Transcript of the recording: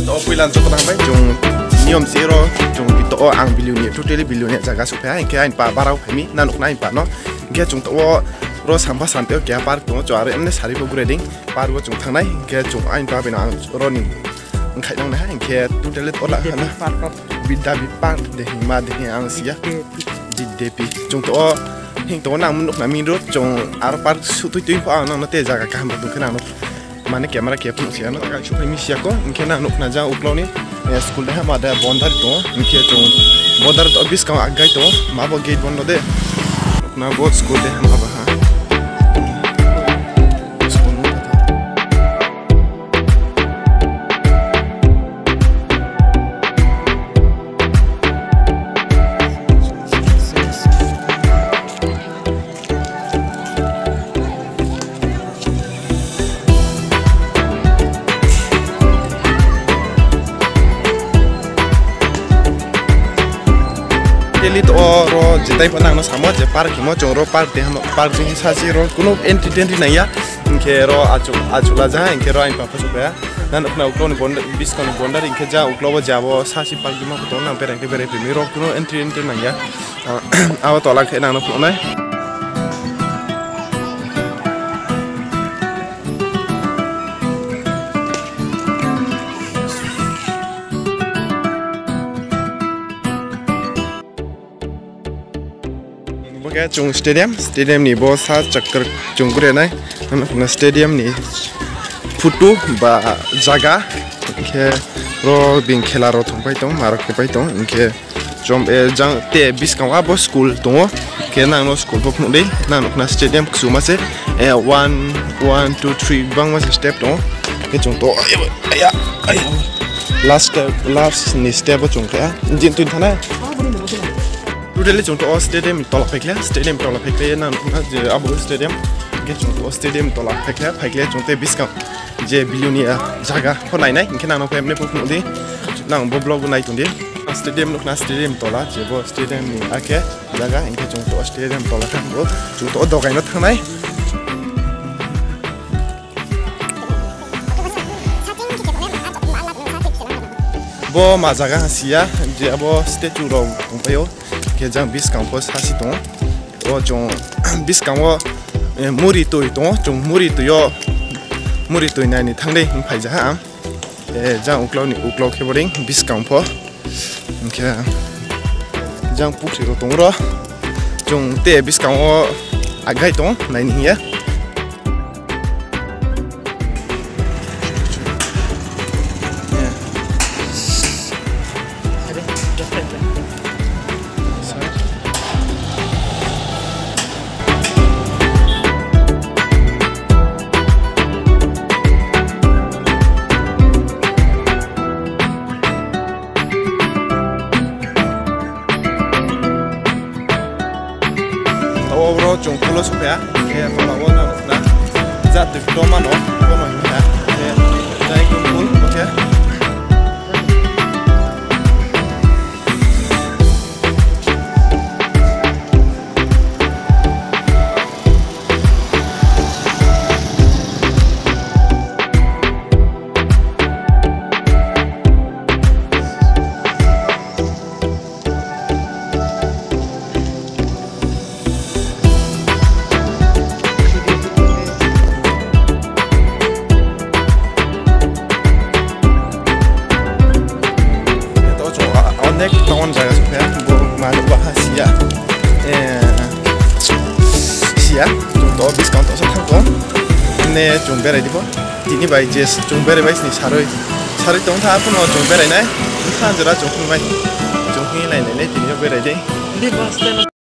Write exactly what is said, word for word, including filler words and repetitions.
To poila joto nang bai chung niyom se ro chung bito o ang Bilonia, totally Bilonia zaga suh phai ha, hing khe aini pa barao phai mi, nang nuh khna aini pa no. Hing khe chung to o ro sampha sante o keha park tong o, chung aro emne sari pho gure ding, park o chung thanng nai, hing khe chung aini pa bai no ang ro ni ongkhai nang nai ha, hing khe totally to la ha na. Bidya bi park de hing ma de hing ang si ya. Bidya bi. Chung to o hing to o nang nuh khna main road, chung aro park suh tui tui pho ang nang no te zaga kaham bo tong khe nang no mane camera khe phnuh si ya no, zaga suh phai mi si ya ko, hing khe nang nuh khna jang uklau ni, eh, school de ha ma de boundary tong o, hing khe chung boundary to o buskang agai tong o, ma bo gate bondo de. Nuh khna bo school de ha ma ba ha. Totally to o ro je tai pho nang no samo je park himo, chung ro park de hamo, park jing sa si ro kuno entry tentry nang ya. Hing khe ro achu, achula ja ha, hing khe ro aini pa pho suh phai ha. Nang nuh khna uklau ni boundary, buskang ni boundary, hing khe ja uklau bo ja bo sa si park himo khe tong nang berai khe berai phai mi, ro kuno entry entry nang ya. Ah, abo tola khe nang no phnuh nai. Bo khe chung stadium, stadium ni bo sa chakr chung gure nai. Ano stadium ni photo ba zaga, hing khe ro bini khela rao thongpai tong, ma rao khepai tong, hing khe Chom, eh, jang te buskang wo abo school tong ou. Khe nang no school pho phnuh dei, nang nuh khna stadium kchuma se, eh, one, one, two, three, bangma se step tong ou. Khe chung to, aya, aya, last step, last ni step wo chung khe, jin tui thanai. Totally chung to o stadium ni tola phaikhle, stadium tola phaikhle, nang nuh khna je abo stadium. Khe chung to o stadium tola phaikhle, phaikhle chung te buskang je Bilonia zaga pho nainai, hing khe nang no phaimne pho phnuh di, nang bo vlog bo nai tong di. Stadium nuh khna, stadium tola, je bo stadium ni akhe zaga, hing khe chung to stadium tola thanng bo, chung to dogai no thanng nai. Bo ma zaga ha si ya, je abo statue rao tongpai ou, khe jang buskang pho sa si tong ou. O chung buskang wo, eh, muri toi tong ou, chung muri toi yo, muri toi nai ni thanng dei hing phai ja ha ang. Eh, jang uklau ni uklau khe bo dei buskang pho. Hing khe jang pukhri rao tong ro. Chung te buskang wo agai tong nai ni hing ye. Taoh wo bro chung pool wo souhphai ha, khe tola wo nang nuh khna. Jat tui kto ma no, bo no hing kha, khe jai khe pool, bo khe. Taoh chung, ah, onek town zaga souhphai ha, bo ma nuh ba ha si ya. Eh, si ya, chung to buskang to sa thanng tong. Ne chung berai di bo. Tini bai je chung berai bai sini sarui. Sarui tong tha, arphuh no chung berai nai. Bkha jora chung phung mai. Chung hing nai nai nai tini yo berai dei.